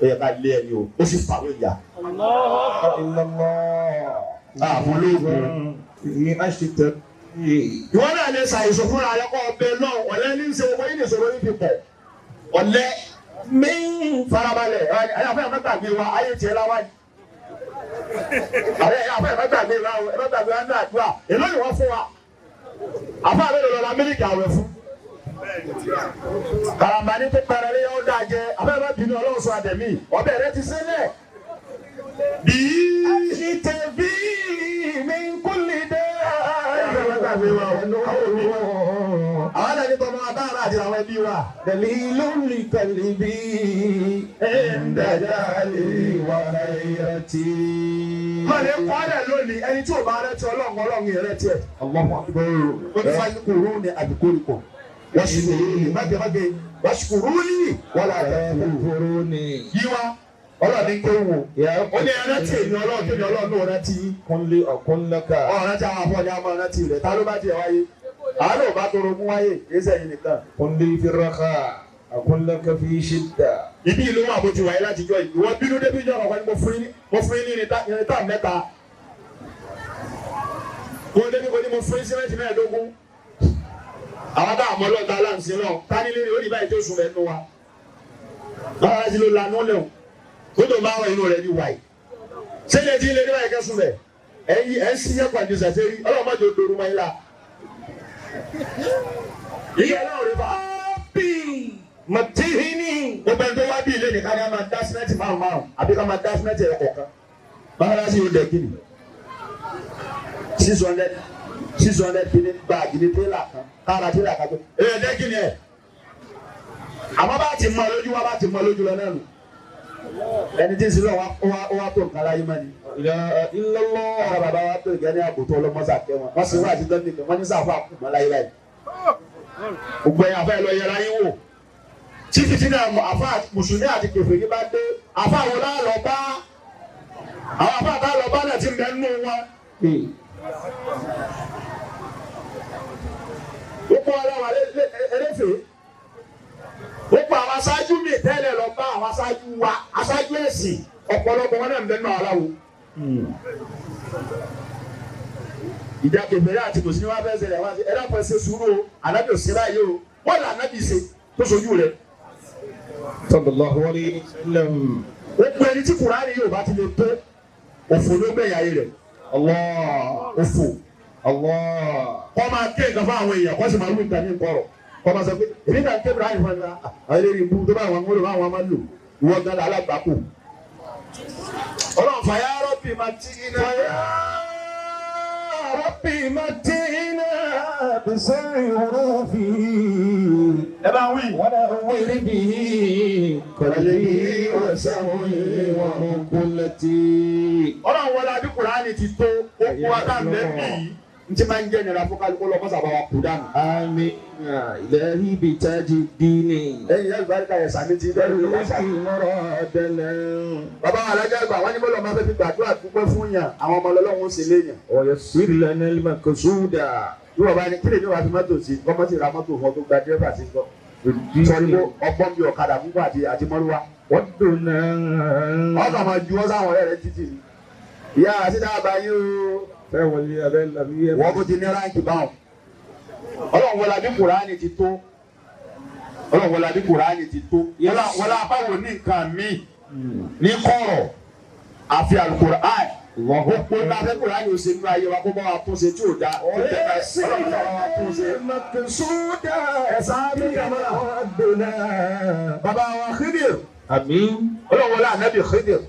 ó yẹ ká lé ẹ ni o. Ó sì fàwé ìyá. Illallah. Àfún lóògùn. Fi ashita. Ìwọ náà lè ṣàìsàn fúnra rẹ kọ́ ọbẹ̀ náà. Ọ̀lẹ́ ní í ṣe owó yìí ní ìṣòro yìí fi pọ̀. Ọ̀lẹ́ Min. farabalẹ̀. Ayé àfẹ́ ẹ̀fẹ́ gbàgbé wa, ayé tiẹ̀ láwá yìí. Àfẹ́ ẹ̀fẹ́ gbàgbé wa, ẹ̀fẹ́ gbàgbé wa ní àdúrà. Èló ni wọ́n fún wa? Àfẹ́ àbẹ̀rẹ̀ lọ́la mílíkì àwẹ̀ fún. Karambani tó pẹrẹ lé yọ dáa jẹ. Àfẹ́ ẹ̀fẹ́ bínú ọlọ́run sọ àdẹ̀mí ọbẹ̀ rẹ ti sílẹ̀. Bíi. Ashitabi min kulli Ayé gbàgbé wa o. Àwọn ẹni tọmọ abáàrà àti àwọn ẹbí wa. دليل لقلبي عند جهلي وغيرتي. Má lè kọ́ ẹ̀ lónìí, ẹni tí ò bá rẹ ti ọlọ́run, ọlọ́run yẹn rẹ tiẹ̀. الله أكبر. Ó ní fadhkuruni adhkurkum washkuruni mágẹ́mágẹ́ washkuruni wala takfurun. تكفروني. Yíwá ọlọ́run ní kéwù. Ó ní ẹrántí èmi ọlọ́run, kémi ọlọ́run náà rántí yín. قل لي أقول لك. Ọ̀rọ̀ rántí àwọn afọ́ ni a máa rántí rẹ̀. Ta ló bá tiẹ̀ wáyé? Àánú ò bá tọrọ ogún wáyé, kì í sẹ́yìn nìkan. قل لي في الرخاء أقول لك في شدة. Ibi ìlú wà bó ti wáyé látijọ́ yìí. Ìwọ bínú débi ìjọ kọ̀ọ̀kan ni mo fún yín ní irinta mẹ́ta. Mo débi kò ní mo fún yín símẹ́ǹtì 15. Àwọn tá àmọ́ lọ́ta láǹsí náà, ká nílé ó ní báyìí tó sùn rẹ̀ nù wa. Báwa ti ló lanú lẹ̀ o. Kó tó máa wọ inú rẹ̀ ní wáyé. Sẹ́lẹ̀ tí ilé ní báyìí kẹ́sùn rẹ̀. Ẹ̀yin ẹ̀ ń ṣiṣẹ́ pàdé sàṣẹ́rí, ọlọ́run má jò dòrú mọ́ yín la. Ìyá ọlọ́run rẹ̀ fà á. متهني. Gbogbo ẹni tó wá bí ilé nìkan ni a máa dá símẹ́ǹtì márùn márùn àbí ká máa dá símẹ́ǹtì ẹ̀rọ kọ̀ọ̀kan. Báwo yóò dẹ̀ kí ni? 600 600 kìíní báàgì ní tẹ́lá kan kára tẹ́lá kan tó. Èyàn dẹ́ kí ni ẹ̀? Àmọ́ bá ti mọ lójú wa, bá ti mọ lójú lọ náà nù. Ẹni tí ń sin lọ́wọ́ ó wá tó nǹkan láyé mọ́ ni. Ọ̀rọ̀ bàbá wa tó ìgẹ́ ní àbùtọ́ ọlọ́mọ́sà kẹ́ wọn. Wọ́n sì wá àti dánilẹ̀ kan, wọ́n ní sáfà kù mọ́ láyé báyìí. Gbogbo ẹ̀yin àfẹ́ lọ yẹra yín wò. Tí fìtínà àfa mùsùlùmí àti kèfèrí bá dé, àfa wo lá lọ bá? Àwọn àfa bá lọ bá náà ti ń bẹ nínú wọn. Gbogbo ara wà lẹ́fẹ̀ẹ́. Gbogbo àwọn aṣáájú mi tẹ́lẹ̀ lọ bá àwọn aṣáájú wa, aṣáájú ẹ̀sìn, ọ̀pọ̀lọpọ̀ wọn náà ń bẹ nínú aláwo. Ìjà kèfèrí àti mùsùlùmí wa fẹ́ ṣẹlẹ̀ wá sí ẹ dákun ẹ ṣe sùúrù o, ànábì ò ṣe báyìí o, wọ́n là ànábì ṣe tó sojú rẹ̀. Sallallahu alayhi wa sallam. Gbogbo ẹni tí Kùránì yóò bá ti lè tó, òfò ló gbẹ̀yà ayé rẹ̀. Allah. Òfò. Allah. Kọ́ máa ké nǹkan fún àwọn èèyàn, kọ́ sì máa wí nǹkan ní nkọ̀rọ̀. Kọ́ máa sọ pé èmi náà ké Ibrahim fún mi, àwọn eléyìí ibú tó bá àwọn ọmọ àwọn máa ń lò, ìwọ gan la alágbàkú. Ọlọ́run fàyà rọ́bì máa ti iná. Fàyà rọ́bì máa ti iná bisirri hurufi. Ẹ bá wí. ونور به قلبي وسمعي ومقلتي. Ọlọ́run wọlé àbí Kùránì ti tó, ó kú wa tá bẹ́ẹ̀ bì í. N ti máa ń jẹ́ nira fún kálukú lọ mọ́sàbá wa kú dànù. آمين إلهي بتاج الدين. Ẹ̀yin yẹn àlùbáríkà yẹn sàmì ti bẹ́ẹ̀ ló wá sàmì. مرادنا. Bàbá wa alájà àgbà wọ́n ní bọ́lọ̀ máa fẹ́ fi gbàdúrà dúpẹ́ fún yàn, àwọn ọmọ ọlọ́run ó ṣe léyàn. ويسر لنا المقصود. Bí wọ́n bá ní kílè ní wàá fi mọ́tò sí, gọ́mọ́tì ra mọ́tò fún ọ tó gba dírẹ́fà sí gbọ́. Sọ̀rí pé ọgbọ́n bíi ọ̀kadà púpọ̀ àti àti mọ́lúwa. والدنا. Ọkàn máa ju ọ́ sáwọn ọ̀rẹ́ rẹ títì ni. Ìyá àti dábàá yín o. فولي أبا الأبي. Wọ́n kò ti ní ráǹkì báwọn. Ọlọ́run wọlé abí Kùránì ti tó. Ọlọ́run wọlé abí Kùránì ti tó. Wọlé abáwo ní nǹkan míì ní kọ̀rọ̀ àfi Al-Kùránì. Gbogbo ní afẹ́ Kùránì ò ṣe nínú ayé wa kó bá wa tún ṣe tí ò dáa. Ó tẹ̀ bá Ọlọ́run bá wa tún ṣe. المقصود. Ẹ̀sán mi kàmá. والدنا. Bàbá wa Khidir. آمين. Ọlọ́run wọlé ànábì Khidir.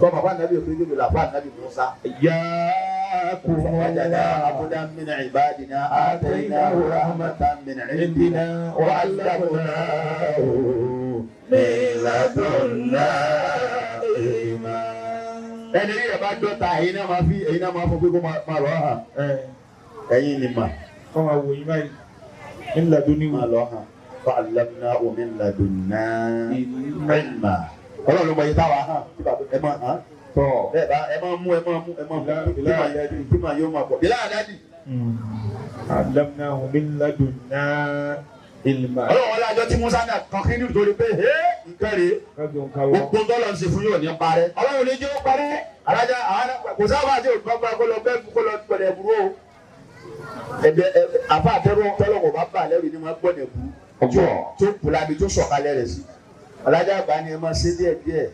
Kọ́ bàbá ànábì Khidir làbá ànábì Musa. إياكم فوجدا عبدا من عبادنا آتيناه رحمة من عندنا وعلمناه من لدنا علما. Ẹni rí ẹ̀ bá dọ́ta ẹ̀yin náà máa fi ẹ̀yin náà máa fọ pé kó máa lọ hàn. Ẹ̀yin ni mà Kọ́ máa wò yín báyìí. Ńlá tó ní wò. máa lọ hàn. فعلمناه من لدنا علما. Ọlọ́run ló mọ iye táwa hàn tí bàbá ẹ máa hàn. Tọ́. Bẹ́ẹ̀ bá ẹ máa mú ẹ máa mú ẹ máa mú kí màá yóò máa pọ̀. Ìlà àdájì. علمناه من لدنا علما. Ọlọ́run wọlé àjọ tí Musa náà kan kí nítorí pé hé nǹkan rèé. Kájọ ń kawọ́. Gbogbo tọ́lọ̀ ń ṣe fún yóò ní parẹ́. Ọlọ́run ní jẹ́ ó parẹ́. Alájà àwọn kò sábà àti òkú kó lọ bẹ́ẹ̀ kó lọ gbọ̀dẹ̀ burú o. Ẹ̀bẹ̀ àfa àtẹ́rù tọ́lọ̀ kò bá bà lẹ́rù ni wọ́n gbọ̀dẹ̀ burú. Tó kù lábi tó sọ̀kalẹ̀ rẹ̀ sí. Alájà àgbà ni ẹ máa ṣe díẹ̀ díẹ̀.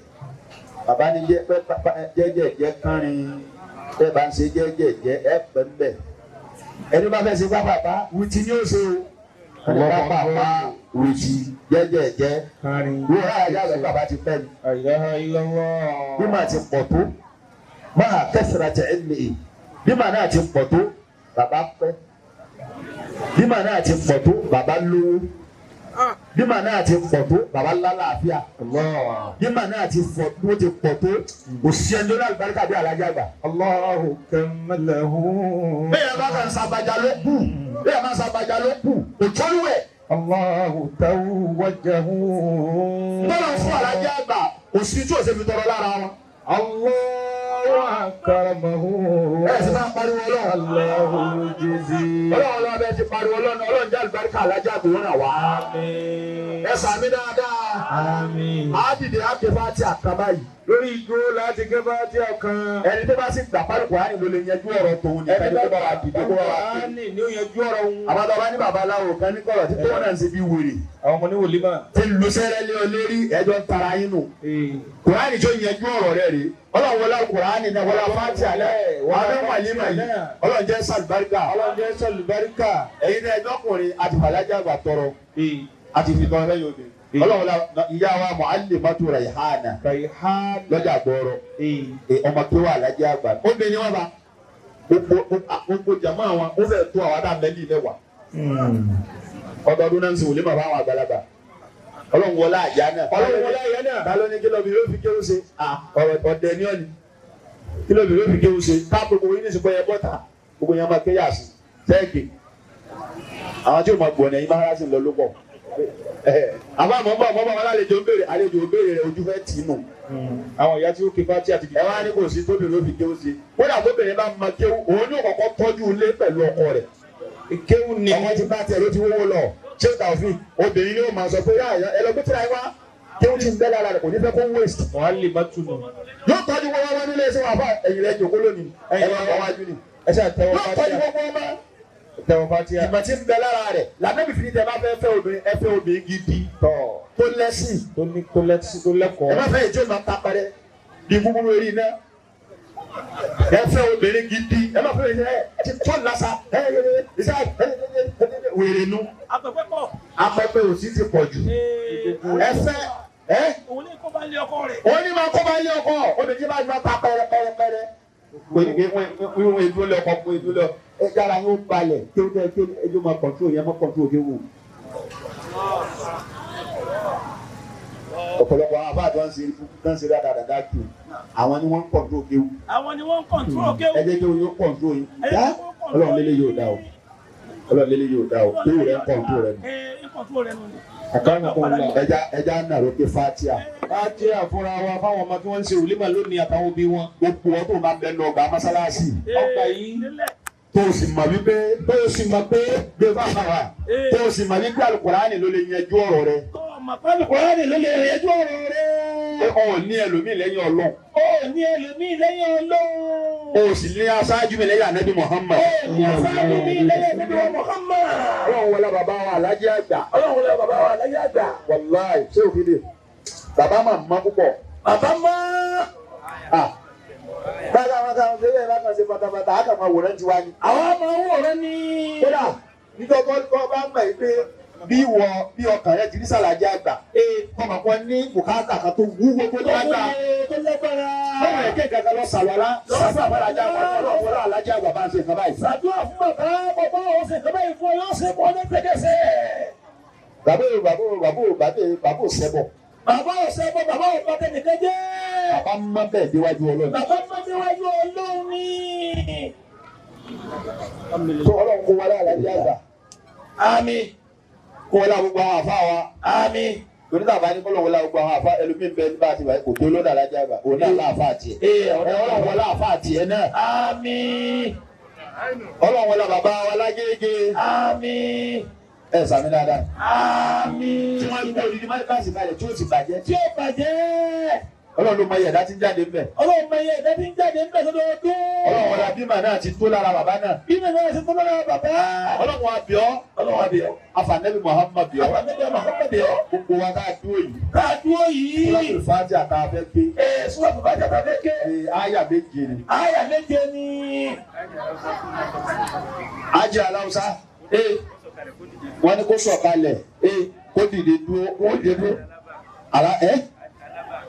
Bàbá ni jẹ́jẹ̀jẹ́ kánrin. Bẹ́ẹ̀ bá ń ṣe jẹ́jẹ̀jẹ́ ẹ pẹ́ ń bẹ̀. Ẹni bá fẹ́ ṣe pápápá wìtí ni ó ṣe o. Ẹni pápápá wìtí jẹ́jẹ̀jẹ́. Kárin. Wúrọ̀ alájà àgbà bàbá ti pẹ́ ni La ilaha illallah. bí màá ti pọ̀ tó máa kẹsìrà tẹ̀ ẹ́ lè bí màá náà ti pọ̀ tó bàbá pẹ́ bí màá náà ti pọ̀ tó bàbá lówó bí màá náà ti pọ̀ tó bàbá lálàáfíà Allah. bí màá náà ti fọ̀ tó ti pọ̀ tó kò sí ẹni tó ní àlùbáríkà bí alájà àgbà. Allahu kammalahu. bẹ́ẹ̀ bá kàn sàbàjá ló kù bẹ́ẹ̀ bá sàbàjá ló kù kò tọ́lú ẹ̀ Allahu tawajjahu. bọ́lá fún alájà àgbà kò sí tí ò ṣe fi tọrọ lára wọn. Allahu akramahu. ẹ̀ sì máa ń pariwo ọlọ́run. Allahu yujzi. Ọlọ́run ọlọ́run bẹ́ẹ̀ ti pariwo ọlọ́run ọlọ́run jẹ́ àlùbáríkà alájà àgbò wọn wá. Àmín. Ẹ sàmì dáadáa. Àmín. Á dìde á ké fáti àkàbá yìí. Lórí ìdúró láti ké bá tí a kan. Ẹni tó bá sì gbà pálukù á ní ló lè yanjú ọ̀rọ̀ tòun nìkan ní kó bá wa dìde kó bá wa ké. Kùránì ní ó yanjú ọ̀rọ̀ òun. Àwọn tó bá ní babaláwo kan ní kọ̀rọ̀ tí tóun náà ń ṣe bí wèrè. Àwọn ọmọ ní wòlímà. Tí lu sẹ́rẹ́ lé ọ lérí ẹjọ́ ń tara yín nù. Kùránì tó yanjú ọ̀rọ̀ rẹ̀ rèé. Ọlọ́run wọlé Kùránì náà wọlé fáti àlẹ́ wàá wàlímà yìí. Ọlọ́run jẹ́ sàlùbáríkà. Ọlọ́run jẹ́ sọ̀lùbáríkà. Ẹ̀yin náà ẹjọ́ kùnrin àti fàlájà àgbà tọrọ àti fi tọrọ lẹ́yìn obìnrin. Ọlọ́run la ìyá wa Muallimatu Raihana Raihan. lọ́jà gbọ́rọ̀ ọmọ tó wà lájẹ́ àgbà. Obìnrin wọn bá gbogbo jàmọ́ àwọn ó fẹ́ tó àwọn adá mẹ́lì mẹ́wàá. Ọdọọdún náà ń sìn wòlé bàbá àwọn àgbàlagbà. Ọlọ́run wọlé àyà náà. Ọlọ́run wọlé àyà náà. Ta ló ní kí lóbi ló fi kéwù ṣe? Ọ̀rọ̀ ọ̀dẹ ní ọ̀nì. Kí lóbi ló fi kéwù ṣe? Ká gbogbo yín ní ìsìnkú ẹyẹ bọ́ta. Gbogbo yẹn máa ké yà sí. Sẹ́ẹ̀kì. Àwọn tí ò máa gbọ̀nà yín máa rásì lọ ló pọ̀. Àbá àmọ́ bọ̀ àmọ́ bọ̀ wọn lálejò ń béèrè àlejò ń béèrè rẹ̀ ojú fẹ́ tì í nù. Àwọn ìyá tí ó ké fati àti Ẹ wá ní kò sí tóbi ló fi kéwù ṣe. Kódà tóbìnrin bá máa kéwù, òun ní òkọ̀kọ́ tọ́jú ilé pẹ̀lú ọkọ rẹ̀. Kéwù ni. Ọkọ ti bá tiẹ̀ ló ti wówó lọ. Ṣé Taofik obìnrin ni ó máa sọ pé yá ẹ lọ gbé tíra yín wá. Kéwù ti ń bẹ́ lára rẹ̀ kò ní fẹ́ kó waste. Wàhálì má tunu. Yóò tọ́jú gbogbo ọmọ nílé iṣẹ́ wà fún ẹ̀yìn rẹ̀ jòkó lónìí ẹ̀yìn rẹ̀ wájú ni. Ẹ ṣáà tẹ́wọ́ Yóò tọ́jú fatia. gbogbo ọmọ. Tẹ́wọ́ fatia. Ìmọ̀ tí ń bẹ lára rẹ̀ làbẹ́bí fi ní tẹ bá fẹ́ fẹ́ obìnrin ẹ fẹ́ obìnrin gidi Tọ̀. tó lẹ́sìn. Tó ní tó lẹ́sí tó Ẹ lẹ́kọ̀ọ́. má fẹ́ ìjọ máa ta parẹ́ bí búburú eré iná. Ẹ fẹ́ obìnrin gidi ẹ má fẹ́ ẹ ẹ ti tọ́ lásà ẹ ẹ ẹ ẹ wèrè nu. Apẹ̀pẹ̀ pọ̀. Apẹpẹ òsì ti pọ̀ jù. Ẹ fẹ́ ẹ Òun ní kó bá lé ọkọ rẹ̀. òun ní máa kó bá lé ọkọ obìnrin tí bá máa ta pẹrẹpẹrẹ. Wíwọ́n ìdúró lé ọkọ fún ìdúró lé ọkọ. Ẹ jára yóò balẹ̀ kí ó dẹ́ kí ẹjọ́ máa kọ̀ntró yẹn máa kọ̀ntró kí wù. Ọ̀pọ̀lọpọ̀ àwọn àbá àti wọ́n ń ṣe dáadáa kí o àwọn ni wọ́n ń kọ̀ntró kí wù. Àwọn ni wọ́n ń kọ̀ǹtúrò kéwù. Ẹ jẹ́ kí o yóò kọ̀ntró yín. Dá Ọlọ́run lélẹ̀ yóò dá o. Ọlọ́run lélẹ̀ yóò dá o. Kéwù rẹ̀ ń kọ̀ntró rẹ̀ nù. Ee, ń kọ̀ǹtúrò rẹ̀ nù ni. Àkàrà kò ń lọ. Ẹja ẹja ń nàró pé fatia. Fatia fúnra wa fáwọn ọmọ tí wọ́n ń ṣe òlímà lónìí àtàwọn òbí wọn. Gbogbo wọn tó máa ń bẹnu ọgbà mọ́sálásì Ọgbà yìí. Nílẹ̀. tó o sì mọ̀ wípé Tó o sì mọ̀ pé gbé fáfá wa tó o sì mọ̀ wípé alukurani ló lè yanjú ọ̀rọ̀ rẹ. Tó o mọ̀ pé Kùránì ló lè yanjú ọ̀rọ̀ rẹ̀. Pé o ò ní ẹlòmíì lẹ́yìn Ọlọ́run. Ó ní ẹlòmíì lẹ́yìn Ọlọ́run. O sì ní aṣáájú mi lẹ́yìn Ànábì Muhammad. Ó ní aṣáájú mi lẹ́yìn Ànábì wa Muhammad. Ọlọ́run wọlé bàbá wa Alhaji àgbà. Ọlọ́run wọlé bàbá wa Alhaji àgbà. Wàláì ṣé òfin dè. Bàbá máa mọ púpọ̀. Bàbá mọ́. Báyọ̀ àwọn kan ṣe bẹ́ẹ̀ bá kan ṣe pátápátá, á kàn máa wòran tiwa ni. Àwọn ọmọ wòran ni. Kódà nítorí kọ́ bá mọ̀ yìí pé bí ìwọ bí ọkàn rẹ ti ní sàlàjì àgbà. Kọ́mọ̀ kan ní bùkátà kan tó wúwo tó lágbà. Tó lágbára. Báwo ẹ̀ kí nǹkan kan lọ sàlọ́lá? Sàfà àbálájà àgbà ọlọ́run alájà àgbà bá ń ṣe nǹkan báyìí. Ṣàdúrà fún bàbá bàbá òun ṣe nǹkan báyìí fún ọ yóò ṣe mọ́ ní pẹ́kẹ́sẹ̀. Bàbá ò bàbá ò bàbá ò bàbá ò bàbá ò sẹ́bọ̀. Bàbá ò sẹ́bọ̀ bàbá ò bàtẹ́ nìkan jẹ́. Bàbá mọ́ bẹ́ẹ̀ déwájú Ọlọ́run. Bàbá mọ́ níwájú Ọlọ́run ni. Tó Ọlọ́run kó wọlé alájà àgbà. Àmín. Kó wọlé gbogbo àwọn àfa wa. Àmín. Torí tàbá ní kọ́lọ̀ wọlé gbogbo àwọn àfa ẹlòmíín bẹ́ẹ̀ nípa àti kò tó lọ́dà alájà àgbà. Òun náà láàfa àtiẹ̀. Ee, Ọlọ́run wọlé àfa àtiẹ̀ náà. Àmín. Ọlọ́run wọlé bàbá wa lágége. Àmín. Ẹ sàmì dáadáa. Àmín. Tí wọ́n gbé odidi mọ́tíkàsì kalẹ̀ tí ó sì bàjẹ́. Tí ó bàjẹ́. Ọlọ́run ló mọ iye ẹ̀dá tí ń jáde ńbẹ̀. Ọlọ́run mọ iye ẹ̀dá tí ń jáde ńbẹ̀ lọ́dọọdún. Ọlọ́run wọlé bímọ náà ti tó lára bàbá náà. Bí mi náà ṣe tó lára bàbá. Ọlọ́run wa bíọ́. Ọlọ́run wa bíọ́. Afanabi Muhammad bíọ́. Àfànẹ́bí Muhammad bíọ́. Gbogbo wa ká dúró yìí. Ká dúró yìí. Suratul Fatiha tá a fẹ́ ké. Ee, Suratul Fatiha tá a fẹ́ ké. Ee, àyà méje ni. Àyà méje ni. Ajé aláwùsá. Ee, wọ́n ní kó sọ̀kalẹ̀. Ee, kó dìde dúró. Kó dìde dúró. Àlá ẹ́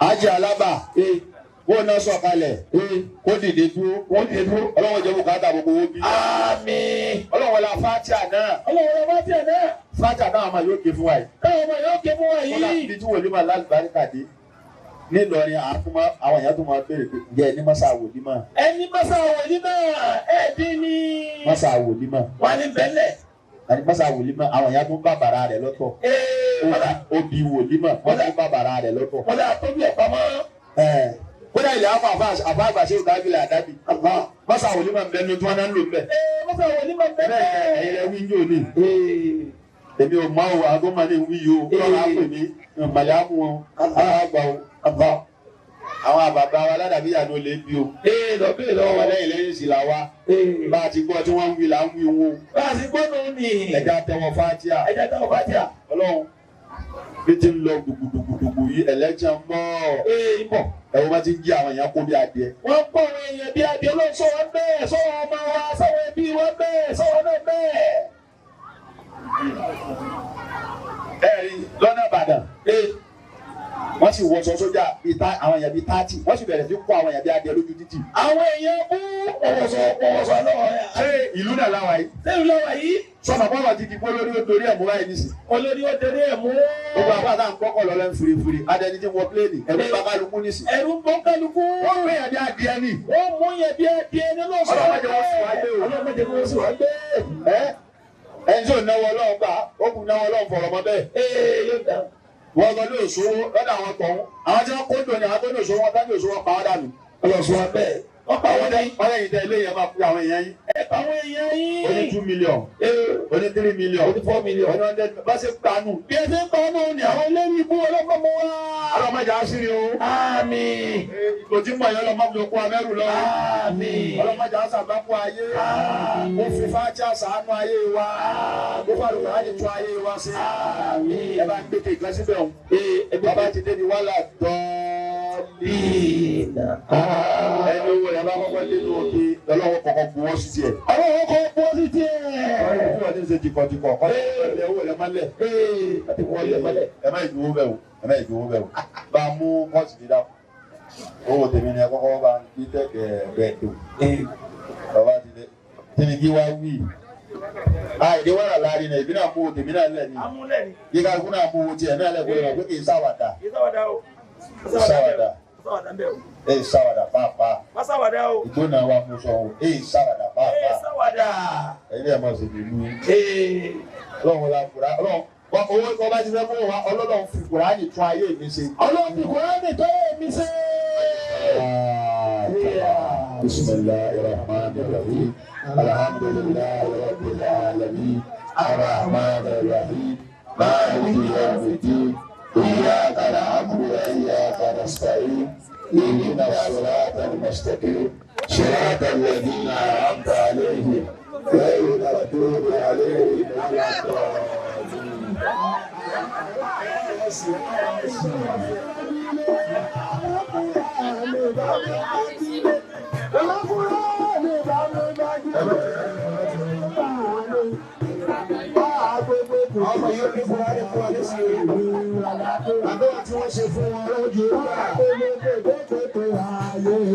Ajé alábà. Ee, kó náà sọ̀kalẹ̀. Ee, kó dìde dúró. Kó dìde dúró. Ọlọ́run jẹ́ bùkátà gbogbo owó bí. Àmín. Ọlọ́run wọlé Fatiha náà. Ọlọ́run wọlé Fatiha náà. Fatiha náà máa yóò ké fún wa yìí. Táwọn ọmọ yóò ké fún wa Kódà yìí. ibi tí wòlíì máa lálùbáríkà dé nílọrin àtúmọ̀ àwọn èèyàn tó máa béèrè pé ǹjẹ́ ẹni mọ́sá wòlíì mọ̀ Ẹni mọ́sá wòlíì náà ẹ̀ẹ́dín ní. mọ́sá wòlíì mọ̀ Wà ní bẹ́lẹ̀. àti mọ́sá wòlíì mọ̀ àwọn èèyàn tó ń bá bàrà rẹ̀ lọ́tọ̀ Ee, obì wòlíì mọ̀ wọ́n tó ń bá bàrà rẹ̀ lọ́tọ̀. wọ́n dà tóbi ọ̀pá mọ́. Ẹ̀ẹ́, kódà ilẹ̀ àwọn àfa àgbà ṣe òdábìlẹ̀ àdábì mọ́sá wòlíì mọ̀ nbẹ́nu tí wọ́n náà ń lò mbẹ́. Ee, mọ́sá wòlíì mọ̀ bẹ́ẹ̀ bẹ́lẹ̀. ẹ̀yin lẹ wí ń jò ní. Èmi ò mọ o àwọn tó máa ní wí yìí o lọ́la á pè mí ìmọ̀lẹ́ á mú wọn á gbà o. Àwọn àbàbà wa ládàbí ìyànà olè bí o. Ee, lọ bí lọ. Lọ́wọ́ lẹ́yìn lẹ́yìn sì là wá. Ee, Bá a ti gbọ́ tí wọ́n ń wí là ń wí wọn. bá a ti gbọ́dọ̀ ní. Ẹja tẹwọ́ Fátíà. Ẹja táwọn Fatiha. Ọlọ́run bí ti ń lọ gbùgbùgbùgbù yìí ẹlẹ́jẹ̀ ń bọ̀. Ee, ìmọ̀. Ẹ̀wọ́n bá ti ń jí àwọn èèyàn kó bí adìẹ. Wọ́n kọ́ àwọn èèyàn bí adìẹ Ọlọ́run sọ wọn bẹ́ẹ̀, sọ wọn ọmọ wa, sọ wọn ẹbí wọn bẹ́ẹ̀, sọ wọn náà bẹ́ẹ̀. Ẹ̀rí lọ́nà Ìbàdàn. Ee, Wọ́n sì wọṣọ sójà bíi tá àwọn èèyàn bíi 30. Wọ́n sì bẹ̀rẹ̀ sí kó àwọn èèyàn bí adìẹ lójú títì. àwọn èèyàn kú ọ̀wọ̀sọ̀ ọ̀wọ̀sọ̀ náà. Ṣé ìlú náà láwa yìí? Sẹ́yìn lọ́wọ́ yìí. Sọ̀nà bọ́ọ̀lù ti di pé olórí ó dorí ẹ̀ mú báyìí nísì. Olórí ó dorí ẹ̀ mú. Gbogbo àpá àtà ń kọ́kọ́ lọ lẹ́nu furifuri. Adẹni tí wọ pléènì. Ẹ̀rú bá kálukú nísì. Ẹ̀rù bọ́ kálukú. Wọ́n gbé yẹn bí adìẹ ni. Wọ́n mú yẹn bí adìẹ nínú ọ̀sán. Ọlọ́mọdé wọ́n sì wá gbé o. Ọlọ́mọdé wọ́n sì wá gbé. Ẹ ẹni tí ò náwó Ọlọ́run gbà, ó kù náwó Ọlọ́run fọ̀rọ̀ mọ́ bẹ́ẹ̀. Ee yóò dá. Wọ́n lọ ní òṣòwò lọ́dọ̀ àwọn tọ̀hún. Àwọn tí wọ́n kó dùn ní àwọn tó ní òṣòwò wọn dájú òṣòwò pa wọ́n dànù. Ọlọ́sùn wa bẹ́ẹ̀. Wọ́n pa wọ́n dání. Ọlẹ́yin tẹ ilé yẹn máa fi àwọn èèyàn yín. Ẹ pa àwọn èèyàn yín. Ó ní 2 million. Ó ní 3 million. Ó ní 4 million. Ó ní 100. Bá ṣe gbanú. Bí ẹ ṣe ń pa ọ́nà ni àwọn olórí ibú ọlọ́pàá mọ́ wá. Ọlọ́mọdé á sírí o. Àmín. Kò tí mọ̀ yẹn ọlọ́mọdé kó amẹ́rù lọ. Àmín. Ọlọ́mọdé á sàgbákò ayé. Ó fi fájà sàánú ayé wa. Ó fà lùkọ́ láti tún ayé wa ṣe. Àmín. Ẹ bá ń gbé kéèké síbẹ̀ òun. Bàbá ti dé ní wàhálà dọ́ọ̀lì. Ẹni owó rẹ̀ bá kọ́kọ́ dénú òkè lọ́lọ́wọ́ kọ̀ọ̀kan bu wọ́n sí tiẹ̀. Ọlọ́wọ́ kọ́ bọ́ sí tiẹ̀. Ọlọ́run tí wọ́n ti ń ṣe jìkọ̀jìkọ̀ kọ́ ẹ owó rẹ̀ mọ́lẹ̀. Láti wọ́n lẹ̀ mọ́lẹ̀. Ẹ má ìdúró bẹ̀ o, ẹ má ìdúró bẹ̀ o. Bá a mú kọ́ọ̀tù dídá. Owó tèmi ni ẹ kọ́kọ́ bá ń kí tẹ̀kẹ̀ bẹ́ẹ̀ tó. Bàbá ti dé. Tèmi kí wá wí. Àìdí wàrà láàrin náà, ìbí náà mú owó tèmi náà lẹ̀ ni. Amúlẹ̀ ni. Yíká kú náà mú owó tiẹ̀ náà lẹ̀ kó lè mọ̀ pé kì í sáwàdà. Kì í sáwàdà o. Kì í sáwàdà. Sáwàdà ń bẹ̀ o. Ẹ sáwàdà pàápàá. Má sáwàdà o. Ìgbóná wa mú sọ o. Ẹ sáwàdà Ẹ pàápàá. sáwàdà. Ẹ̀yin náà máa ṣe ìlú. Ọlọ́run la kura Ọlọ́run owó tó bá ti fẹ́ fún wa Ọlọ́run fi Kùránì tún ayé mi ṣe. Ọlọ́run fi Kùránì tó ayé mi ṣe. Bismillahir Rahmanir Rahim. Alhamdulillahi Rabbil Alamin. Arrahmanir Rahim. Maliki yawmiddin. Iyyaka na'budu wa iyyaka nasta'in. Ihdina as-siratal mustaqim. Siratal ladzina an'amta 'alaihim. Ghayril maghdubi 'alaihim waladdallin. Ọmọ yóò ní Kùránì fún wa nísìnyí. Àdúrà tí wọ́n ṣe fún wọn lójú ìgbà. Àwọn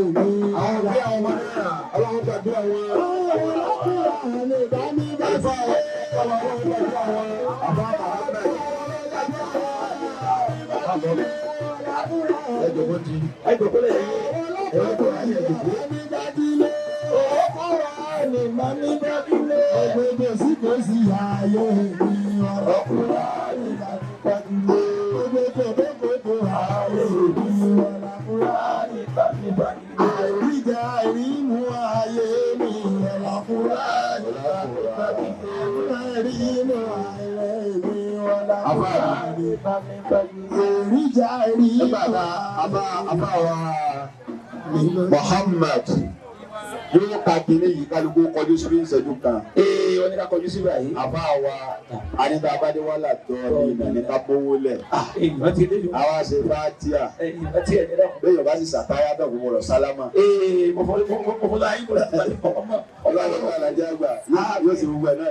òbí àwọn ọmọ náà, Ọlọ́run gbàdúrà wọn. Àlùfáà wọn, Ọlọ́run gbàdúrà wọn. Àbá Muhammed. Ẹ jọ̀wọ́ di. Ẹ jọ̀wọ́ lẹ̀ ẹ jọ̀wọ́ ayé ẹ jọ̀wọ́. Nígbà tá a bá wa Muhammad yóò ka kínní yìí kálukú kọjú sí bí ìṣẹ́jú kan. Ee, wọ́n ní ká kọjú sí báyìí. Àbá wa anita abadewala dọ́ọ̀lì ìnáni ká bówó lẹ̀. Ìgbà tí ilé yòó. Àwa ṣe fàtíà. Ìgbà tí ẹ̀ ní dàkún. Bẹ́ẹ̀ yóò bá sì sàtáyà bẹ́ẹ̀ kò wọlọ̀ sálámà. Ee, mo fọ́ láyé kò láti balẹ̀ ọmọ. Ọlọ́run bá alájẹ́ àgbà yóò ṣe gbogbo ẹ̀ náà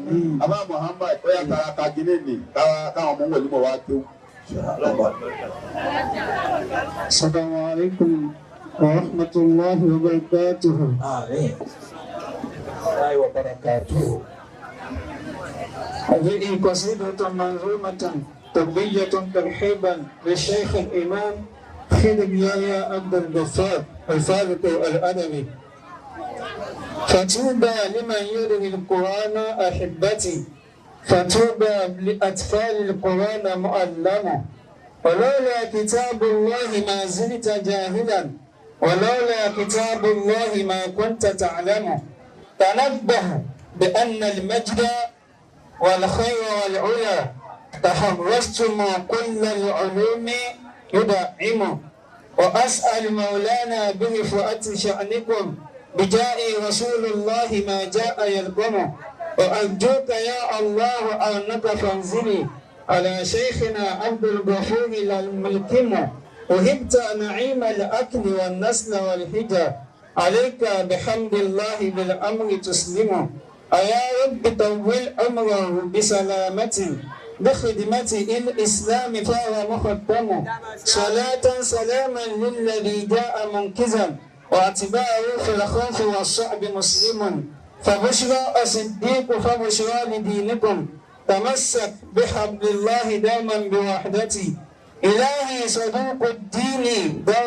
nígbà. Àbá Muhammad ó yà kára ka kínní nì káwọn ọmọ wẹ̀lú mọ̀ wá kéwù. السلام عليكم ورحمة الله وبركاته. Àmín. Láyé wa barakatuh. هذه قصيدة منظومة طبية ترحيبا للشيخ الإمام خلق يحيى عبد الغفار الفارق الأدبي. فطوبى لمن يروي القرآن أحبتي، فطوبى لأطفال القرآن مؤلمة. ولولا كتاب الله ما زلت جاهلا، ولولا كتاب الله ما كنت تعلمه. تنبه بأن المجد والخير والعلا تحرزتم كل العلوم يدعم. وأسأل مولانا برفعة شأنكم بجاء رسول الله ما جاء يلقم. وأرجوك يا الله أنك فانزلي على شيخنا عبد الغفور الملكم. وهبت نعيم الأكل والنسل والهجة، عليك بحمد الله بالأمر تسلم. أيا رب طول عمره بسلامة بخدمة الإسلام فهو مختم. صلاة سلاما للذي جاء منقذا، واتباعه في الخوف والصعب مسلم. فبشرى الصديق فبشرى لدينكم تمسك بحبل الله دوما بوحدتي إلهي صدوق الدين دوما.